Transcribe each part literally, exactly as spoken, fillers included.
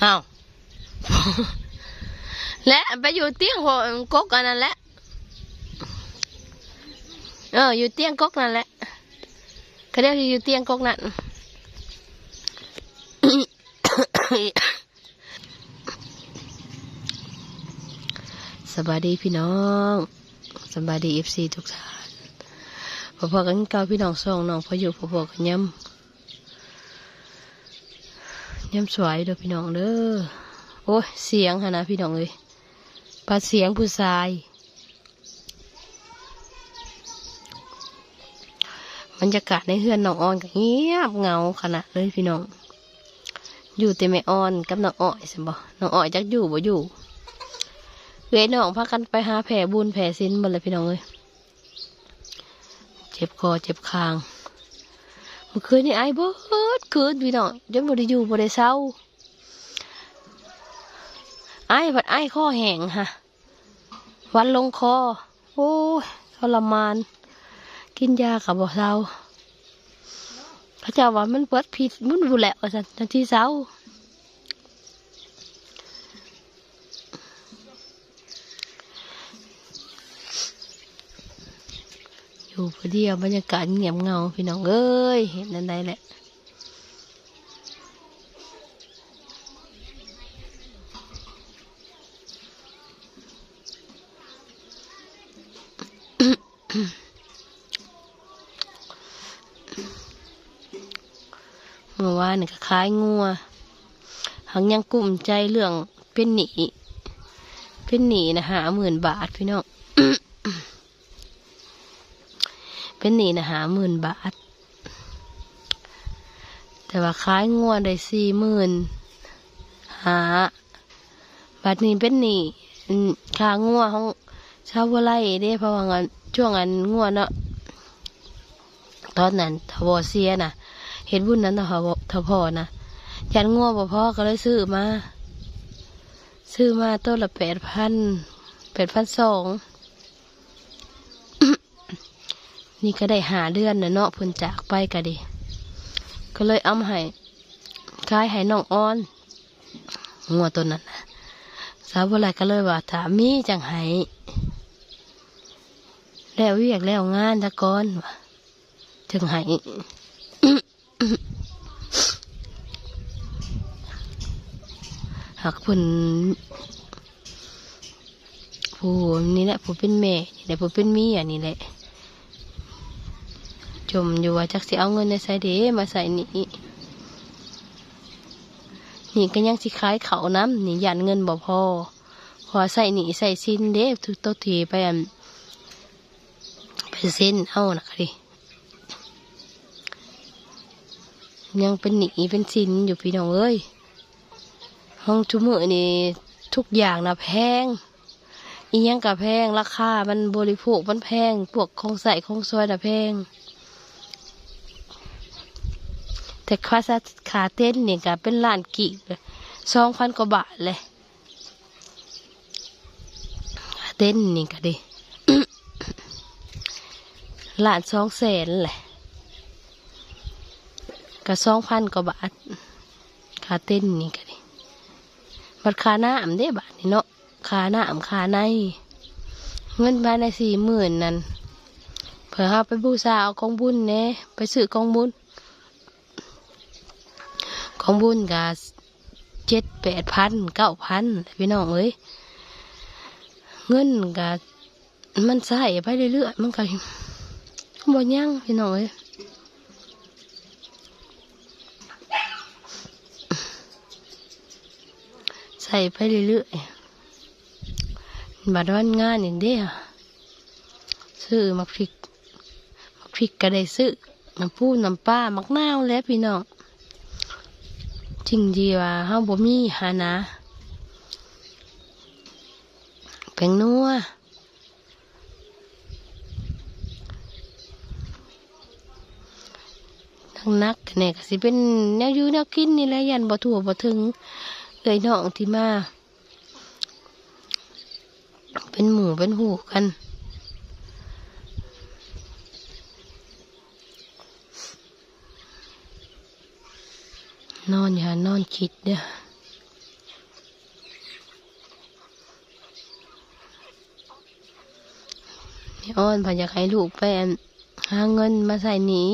อ้าว และไปอยู่เตียงหัวกกอันนั้นแหละ เออ อยู่เตียงกกนั่นแหละ เขาเรียกอยู่เตียงกกนั่น สบายดีพี่น้อง สบายดีเอฟซีทุกท่าน พอๆกันเก่าพี่น้อง ส่องน้องพายุ พอๆกันย้ำ ย้ำสวยเด้อพี่น้องเด้อ โอ้ย เสียงหนนะพี่น้องเอ้ย ปาดเสียงผู้ชาย บรรยากาศในเฮือนน้องออนก็เงียบเหงาขนาดเลยพี่น้อง อยู่แต่แม่ออนกับน้องอ้อยซั่นบ่ น้องอ้อยจักอยู่บ่อยู่ เอื้อยน้องพากันไปหาแผ่บุญแผ่ศีลเบิดเลยพี่น้องเอ้ย เจ็บคอเจ็บคาง เมื่อคืนนี้ไอเบิดคืนพี่น้อง จนบ่ได้อยู่บ่ได้เซา ไอพัดไอคอแห้งฮะ หวัดลงคอ โอ้ย ทรมาน กินยาก็บ่เซา เขาเจ้าว่ามันเบิดพิษ มันพู้นแหละ ว่าซั่น จั่งสิเซา อยู่ผู้เดียว บรรยากาศเงียบเหงา พี่น้องเอ้ย เฮ็ดแนวใดแหละ เมื่อวานนี่ก็ขายงัว หักยังกุ้มใจเรื่องเป็นหนี้ เป็นหนี้นะ ห้าหมื่นบาทพี่น้อง เป็นหนี้นะ ห้าหมื่นบาท แต่ว่าขายงัวได้สี่หมื่นห้า บัดนี้เป็นหนี้ อืม ค่างัวของชาวบัวไร่เด้ เพราะว่าอัน ช่วงอันงัวเนาะ ตอนนั้นทวเสียน่ะ เฮ็ดบุญนั้นทว ทวนะ ย่านงัวบ่พอก็เลยซื้อมา ซื้อมาตัวละแปดพัน แปดพันสอง นี่ก็ได้ห้าเดือนแล้วเนาะ เพิ่นจากไปก็ดี ก็เลยเอามาให้ ขายให้น้องออน งัวตัวนั้นน่ะ สาวบัวไร่ก็เลยว่า ถ้ามีจั่งให้ แล้วเวียกแล้วงานซะก่อนว่า จั่งให้ หากเพิ่น ผู้นี่แหละ ผู้เป็นแม่นี่แหละ ผู้เป็นเมียนี่แหละ จมอยู่ว่าจักสิเอาเงินในไสเด้มาใส่หนี้ นี่ก็ยังสิขายข้าวนำ นี่ย่านเงินบ่พอ ขอใส่หนี้ใส่สินเด้ ทุกตัวทีไปอัน ไปเซ็นเอานะดิ ยังเป็นหนี้เป็นสินอยู่พี่น้องเอ้ย ของทุกมื้อนี่ทุกอย่างนะแพง อีหยังก็แพง ราคามันบริโภคมันแพง พวกของใช้ของสอยนะแพง แต่ค่าสะ ค่าเต็นท์นี่ก็เป็นล้านกีบ สองพันกว่าบาทเลย เต็นท์นี่ก็ดี ล้านสองแสนแหละ ก็สองพันกว่าบาท ค่าเต็นท์นี่ก็ดี บัดค่าน้ำเด้บาดนี่เนาะ ค่าน้ำค่าใน เงินภายในสี่หมื่นนั่น เผื่อเฮาไปบูชาเอาของบุญแหน่ ไปซื้อของบุญ ของบุญก็เจ็ดแปดพัน เก้าพัน พี่น้องเอ้ย เงินก็มันใช้ไปเรื่อยๆ มันก็บ่ยังพี่น้องเอ้ย ใช้ไปเรื่อยๆ บัดวันงานนี่เด้ ซื้อหมากพริก หมากพริกก็ได้ซื้อ น้ำปูน้ำปลา หมากนาวแหละพี่น้อง สิ่งที่ว่าเฮาบ่มีหั้นนะ แป้งนัว หนักๆ แหน่ก็สิเป็นแนวอยู่แนวกินนี่แหละ ย่านบ่ทั่วบ่ถึง เอื้อยน้องที่มา เป็นหมู่เป็นคู่กัน นอนอยู่หั่นนอนคิดเด้อ อ้อนเพิ่นอยากให้ลูกไปอันหาเงินมาใช้หนี้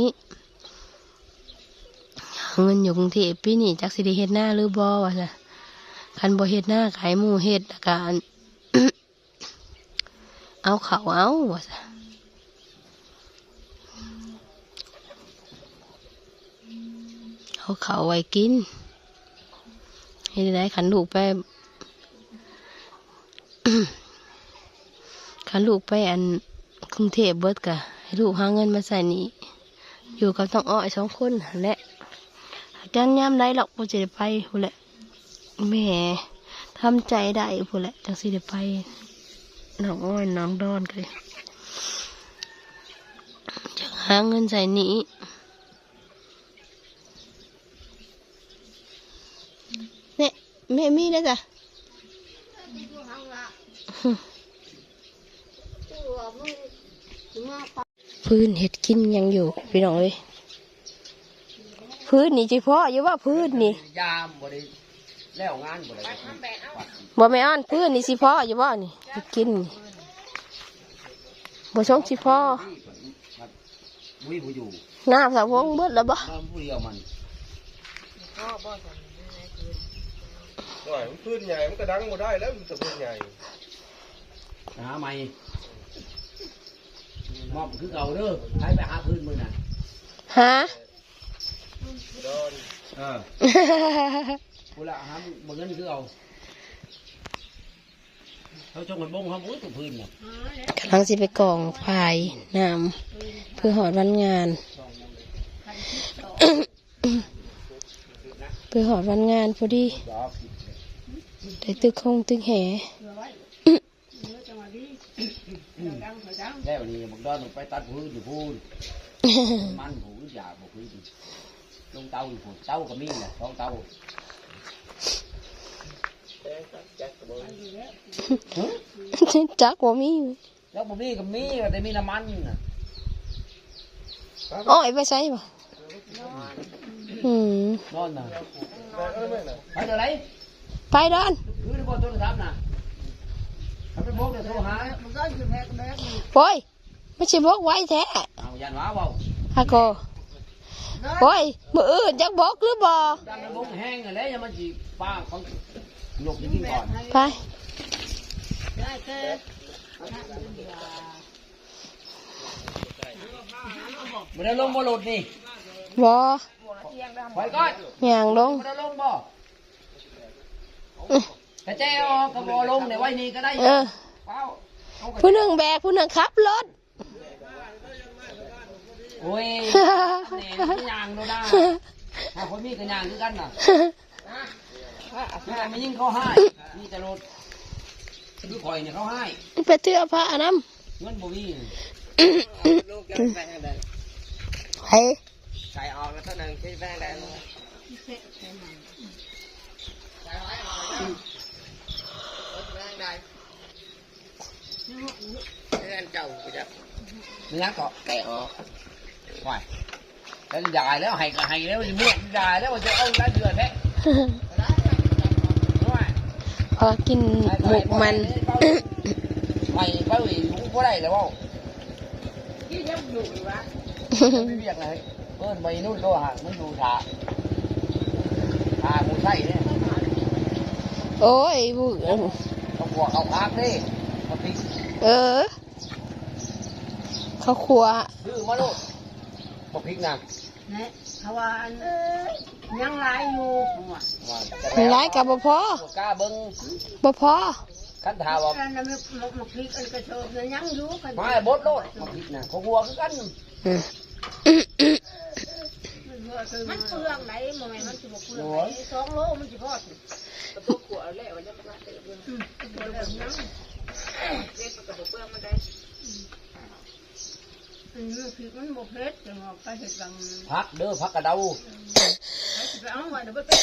หาเงินอยู่กรุงเทพฯ ปีนี้จักสิได้เฮ็ดนาหรือบ่ว่าซะ คันบ่เฮ็ดนาก็ให้หมู่เฮ็ด แล้วก็อัน เอาข้าวเอาว่าซะ เอาข้าวไว้กิน เฮ็ดจั่งใด๋ คันลูกไป คันลูกไปอันกรุงเทพฯ เบิด ก็ให้ลูกหาเงินมาใช้หนี้ อยู่กับน้องอ้อยสองคนหั้นแหละ จักยามใด๋หรอก บ่สิได้ไปพู้นแหละ แม่ทำใจได้พู้นแหละ จั่งสิได้ไป น้องอ้อย น้องดอนก็ อยากหาเงินใช้หนี้ เนี่ย แม่มีแล้วจ้ะ พื้นเฮ็ดกินยังอยู่ พี่น้องเอ้ย พื้นนี่สิพออยู่บ่ พื้นนี่ ยามบ่ได้แล้วงานบ่ได้ บ่แม่อ้อน พื้นนี่สิพออยู่บ่นี่ เฮ็ดกินนี่ บ่ส่งสิพอ บุ้ยผู้อยู่ น้ำสาวพงเบิดแล้วบ่ นอนผู้เดียวมัน โอ้ย มันพื้นใหญ่ มันกระดังบ่ได้แล้ว มันจะพื้นใหญ่ หาใหม่ มอบคือเก่าเด้อ ใครไปหาพื้นมื้อนั้น หา ดอน เออ กูละหาบ่เงินคือเอา เขาจงให้บงเขาบ่ถูกพื้นน่ะ กำลังสิไปกองฝายน้ำ เพื่อฮอดวันงาน เพื่อฮอดวันงานพอดี ได้ตึกคงตึกแห แล้วนี่บักดอนไปตัดพื้นอยู่พู้น มันผู้อยากบ่พื้น ลงเตาอยู่พู้น เตาก็มีแหละ สองเตา จักบ่มี แล้วบ่มีก็มี แต่มีน้ำมันน่ะ อ้อยไปใส่บ่ อืม นอนน่ะ ไปเดี๋ยวไหน ไปดอน คือบ่โทรศัพท์น่ะ เขาไปบอกเดี๋ยวโทรหา โอ้ย มันสิบอกไวแท้ เอาย่านว่าเว้า ฮะโก โอ้ย มื้ออื่นจักบอกหรือบ่ ดังวงแห้งแล้วยังมันสิปาของหยกนี่กินก่อน ไป บ่ได้ลงบ่รถนี่ บ่ ไปก่อน ย่างลง บ่ได้ลงบ่ กระเจาะออกก็บ่ลงเนี่ย ไว้นี่ก็ได้ เออ เป้า ผู้หนึ่งแบก ผู้หนึ่งขับรถ โอ้ย แหน่ มันย่างโลดนะ ถ้าคนมีก็ย่างคือกันน่ะ ถ้ามันยิ่งเขาให้ มีแต่รถ คือข่อยเนี่ยเขาให้ ไปเทื่อพระนำ เงินบ่มี ลูกจะไปทางใด ไผ ใส่ออกแล้วตอนนั้นคิดไปทางใด ใส่ออกแล้ว ไปทางใด เพื่อนเจ้ากูจะ เนื้อเกาะแตกออก ไหว แล้วยายแล้ว ให้ก็ให้แล้ว เมื่อยายแล้ว จะเอาได้เดือนแท้ ไหว พอกินหมกมัน ไปเป้าอยู่บ่ได้แล้วเว้า กินยังอยู่อยู่วะ ไม่เรียกเลย เอิ้นไปนู่นโลหะ มันอยู่ถา ถาหมู่ไส้เนี่ย โอ้ย ผู้ เขาขั่วเขาพักนี่ มาพริก เออ เขาขั่ว ซื้อมาโลด มาพริกนะ เนี่ย เพราะว่าอัน ยังหลายอยู่ ว่า หลายก็บ่พอ บ่กล้าเบิ่ง บ่พอ คันถามว่า อันนั้นมัน มัน มันพริกอันกระเทิบเนี่ยยังอยู่คัน มาบดโลด มาพริกนะ เขาขั่วคือกัน อืม มันเปลืองไหน บ่แม่นมันสิบ่เปลืองไหน โอ้ย สองโลมันสิพอสิ กระปุกขั่วเอาแล้ว มันยังบ่ทันได้เบิ่ง อืม กระปุกแล้วยัง เล็กมันก็บ่เปลืองมันได้ อืม พริกมันบ่เผ็ด จังว่าไปเฮ็ดบาง ผักเด้อ ผักกระเดา ไปสิไปเอาไว้เดี๋ยวไป แต่ง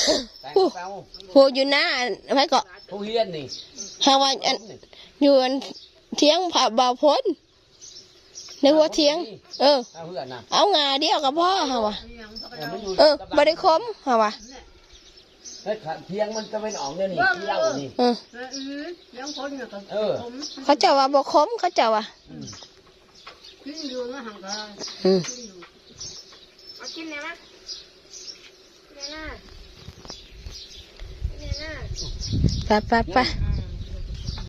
ไปเอา ผู้อยู่หน้า ไผเกาะ ผู้เฮียนนี่ หาว่าอัน อยู่อันเถียงพระบ่าวพล ในหัวเถียง เออ เอาเฮือนน่ะ เอางาเดียวก็พอ หาว่า เออ มันอยู่ เออ บ่ได้ขม หาว่า เฮ้ย เถียงมันจะเป็นออกเนี่ยนี่ เบิ่ง ที่เล่านี่ เออ เออ อืม เถียงคนเนี่ยก็ เออ ขม เขาเจ้าว่าบ่ขม เขาเจ้าว่า อืม กินอยู่นะหังกะ อืม กินอยู่ เอากินแหน่มากินแหน่นะกินแหน่นะ ไปไปไป